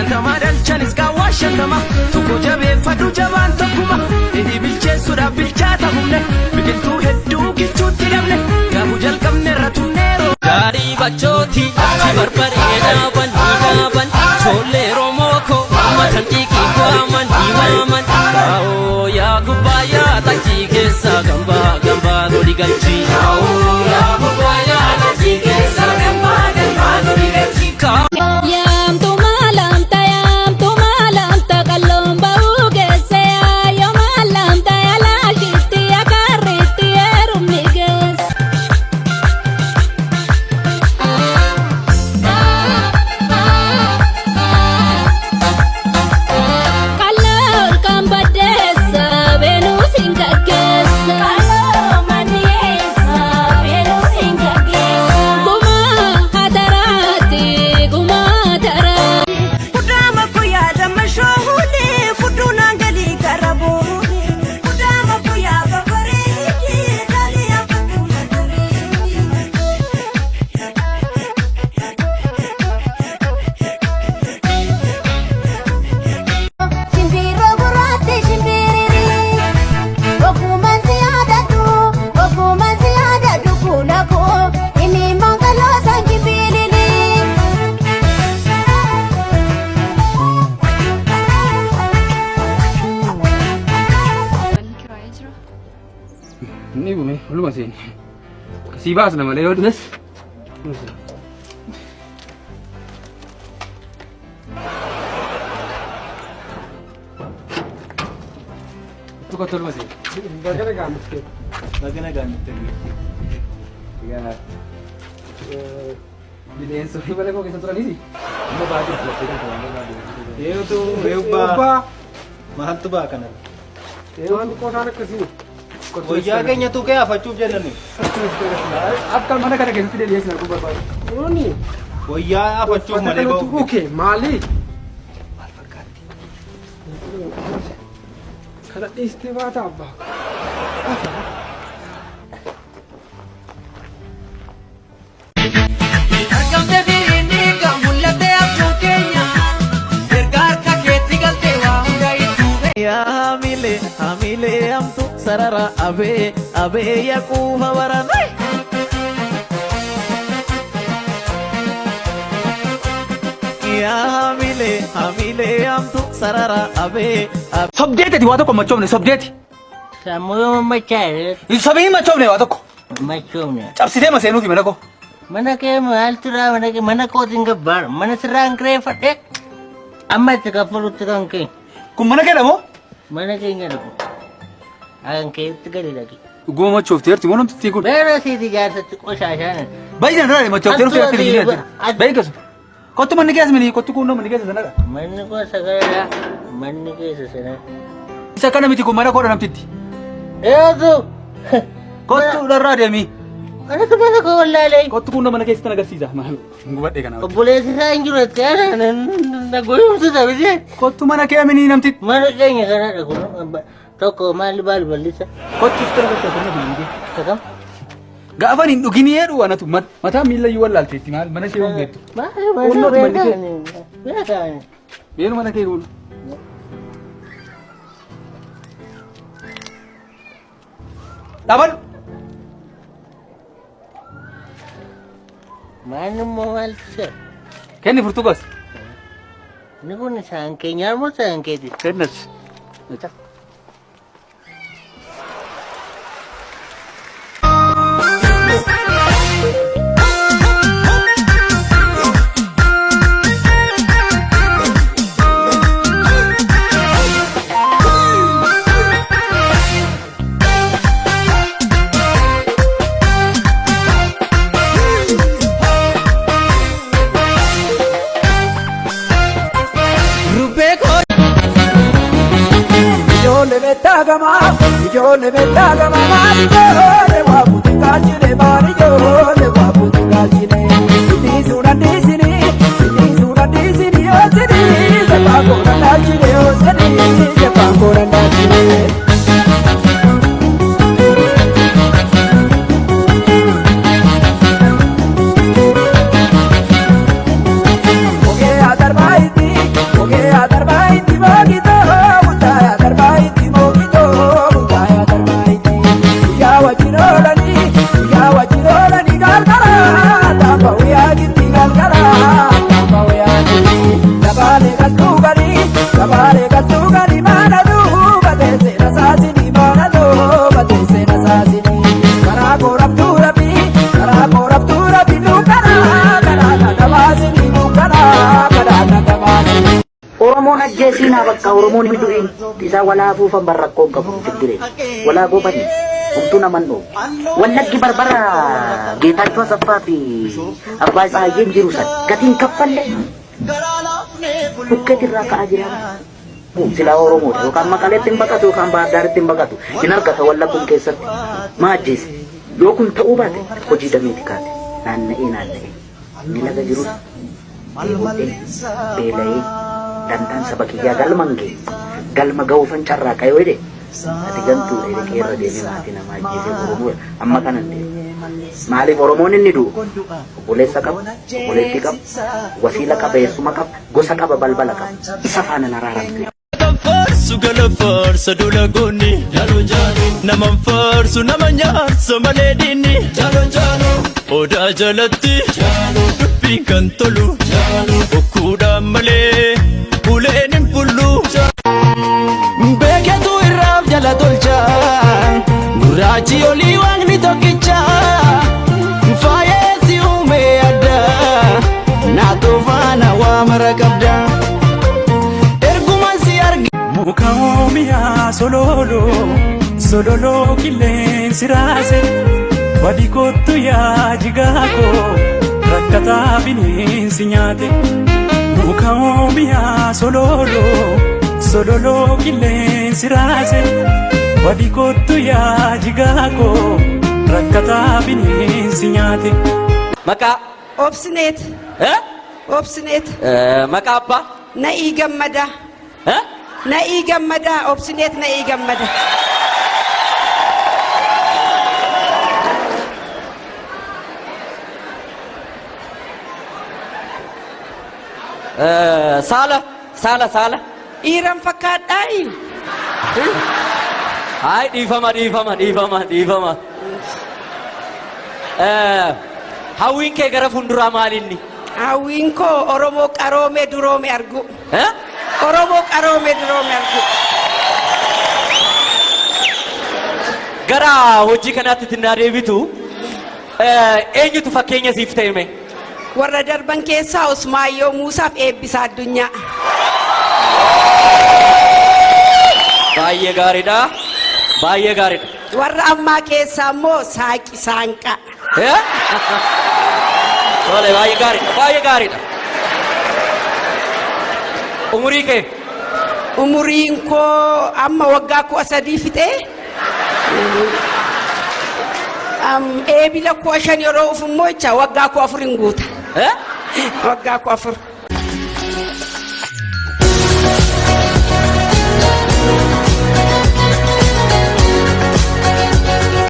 Jaatamaa dhalchanis qaawwaa 50 tokko jabeeffadhu jabaan tokkuma hidhii bilcheessuudhaaf bilchaata humne biqiltuu hedduu kichuutti dhabne gaafu jalqabne irra tumneeroo. Gaarii bachooti achi barbaree dhaaban ni dhaaban ijoollee Oromoo matan xiiqii waaman ni waaman kaa'oo yaa kubbaayyaa xajjii keessa gambaa gambaa godhi galchi. Kaa'oo yaa kubbaayyaa xajjii keessa gambaa gambaa godhi galchi. Yaamtu maalamta yaamtu maalamta qalloon ba'uu geesse yoo maalamta yalaashitti akarriitti heerumni geesse. Qalloon kan baddeessa beenuu siin gaggeessa. Qalloon manneessa beenuu siin gaggeessa. Gumaa hataraati gumaa hataraa. Kudama kuya da mashohule fuduna gali karabule Kudama kuya babare dali abuna dare. Shimbiroo gurraatti shimbiriri Ogummaan si yaadadhu ogummaan si yaadadhu fuula koo inni mangaloo sangi bilili. Manni kiraayee jira. Inni bume oluma seeni. Sii baasna malee yoo dhumes. Tokko toluma seeni. Baga nagaan dhufte. Baga nagaan dhufte. Egaa bineensonni mana koo keessa turanis amma ba'aa jiru filattee kan ta'an barbaadu. Eeyyutu eebbaa. Maaltu ba'a kana? Waan qosaan akkasii. Wayyaa keenya tuqee hafachuuf jedhani. Akka mana kana keessatti deebi'ee sin arguu barbaadu. Nuuni Wayyaa hafachuuf uffata malee kanatu ba'u. buke maali? Maal fakkaatti? Kana dhiistee baata abbaa. Argamte firinni kan mul'ate abjuun keenya erga harka keetti galtee waa hunda ittuu. Yaa hamilee hamilee hamtu sarara abee abee yaa quufa barana. Yaa hamilee hamilee hamtu sarara abee. Sobdeeti waa tokko machoofne sobdeeti. Sammuu yoo machaa'e Sobii machoofne waa tokko. machoofne. Cabsitee ma seenuufi mana koo. Mana kee maaltu raa mana kee mana kootiin gabbaara mana sirraan kireeffadhe amma itti kaffalutti kan kee. Kun mana keedha moo? Mana keenya dhaqu. Kan keetti gadi dhaqi. Dhuguma machoofteerti moo namtittiin kun? Beera siiti jaarsatti qoshaashaan. Baay'ee dura machoofteerti akka hin Baay'ee keessa. Kottu manni keessa mini kottu kun manni keessa sanadha. Manni koo sagaledha. Manni keessa sana. Isa kana miti kun mana koodha namtitti. Eetu. Kottu dharraa deemi. Anatu mana koo wallaalee. Kottu kun mana keessatti agarsiisa. Maal gubadhee kana. Obboleessi isaa hin jiru itti aanaa na goyoomsita bitee. Kottu mana kee mini namtitti. Mana keenya kanadha kun tokko maal baal bal'isa. Kottu sitti agarsiisa kun manni kee. Sakam. Gaafa hin dhuginii jedhu anatu mataa miila iyyuu wallaalteetti maal mana ishee hin beektu. Maal Qunnootti manni kee. beekaan. Beenu mana kee kun. Dhaabadhu. Maal immoo maaltu seera? Kenni furtuu gosa. Inni kun isaan keenyaa moo isaan keeti? Kennas. Rubbee koo. Ijoollee beekamaa ijoollee beekamaa maali ijoollee waa buutu kaalchine maali ijoollee waa buutu kaalchine. Sitii suura dhiisini sitii suura dhiisini yoo sidii sebbaa koora dhaalchine yoo sidii sebbaa koora dhaalchine. Ogee adarbaa itti. Ajjeesiinaa bakka Oromoon hin du'in isaa walaa afuufan barrakkoo hin qabu Tiggireen. Walaa goobanii homtuu naman dhoobu. Wallaggi barbara Geetaachoo Asaffaa fi Abbaa Tsaayyeen jiru san gatiin kaffalle dhukkeet irraa ka'aa jira. Silaa Oromoodha yookaan Maqaleetti hin baqatu yookaan Baahar Daaritti hin baqatu hin argata Wallaggum keessatti maa ajjeese yoo kun ta'uu baate hojii dameeti kaate naanna'ee naanna'ee inni laga jirus dheebodhee beela'ee dantaan saba kiyyaa galma hin geenye galma ga'uufan carraaqa yoo jedhe ati gantuudha jedhe qeerra deemee maatii namaa ajjeesee Oromoo amma kanan deema maaliif Oromoon inni du'u obboleessa qaba obboleettii qaba wasiila qaba eessuma qaba gosa qaba balbala qaba isa faana araaramtu. Faarsu gala faarsa dula goonni naman faarsu nama nyaarsa malee diinni odaa jalatti dubbiin kan tolu bokkuudhaan malee uleen hin bullu. Beeketu irraaf jala tolcha gurraachi olii waaqni tokkicha faayeessi uume adda naatoo faana waa mara qabda erguman si arge. Muka oomiyaa sololoo sololoo qilleensi raase badi kottu yaa jigaakoo rakkataa bineensi nyaate. Muka oomiyaa sololoo sololoo qilleensi raase badi kottu yaa jigaakoo rakkataa bineensi nyaate. Maqaa? Obsineet. Eh? Obsineet. Maqaa abbaa? Na'ii Gammadaa. Eh? Na'ii Gammadaa. Obsineet Na'ii Gammada. Saala saala saala. Dhiiran fakkaadhaayi. Hayi dhiifama dhiifama dhiifama dhiifama. Hawwiin kee gara fuulduraa maalinni? Hawwiin koo Oromoo qaroomee duroome argu. Eh? Oromoo qaroomee duroome argu. Gara hojii kanaatti itti deebitu eenyutu fakkeenya siif ta'e mee? Warra darban keessaa Usmaayyoo Muusaaf Eebbisaa Addunyaa. Baay'ee gaariidha. Baay'ee gaariidha. Warra ammaa keessaa immoo Saaqi Saanqaa. Eh? Tole baay'ee gaariidha. Baay'ee gaariidha. Umurii kee? Umuriin koo amma waggaa 13 fixee. Eebila 5,000 yeroo dhufu immoo jecha waggaa 4,000 hin guuta. Eh? Waggaa 4,000.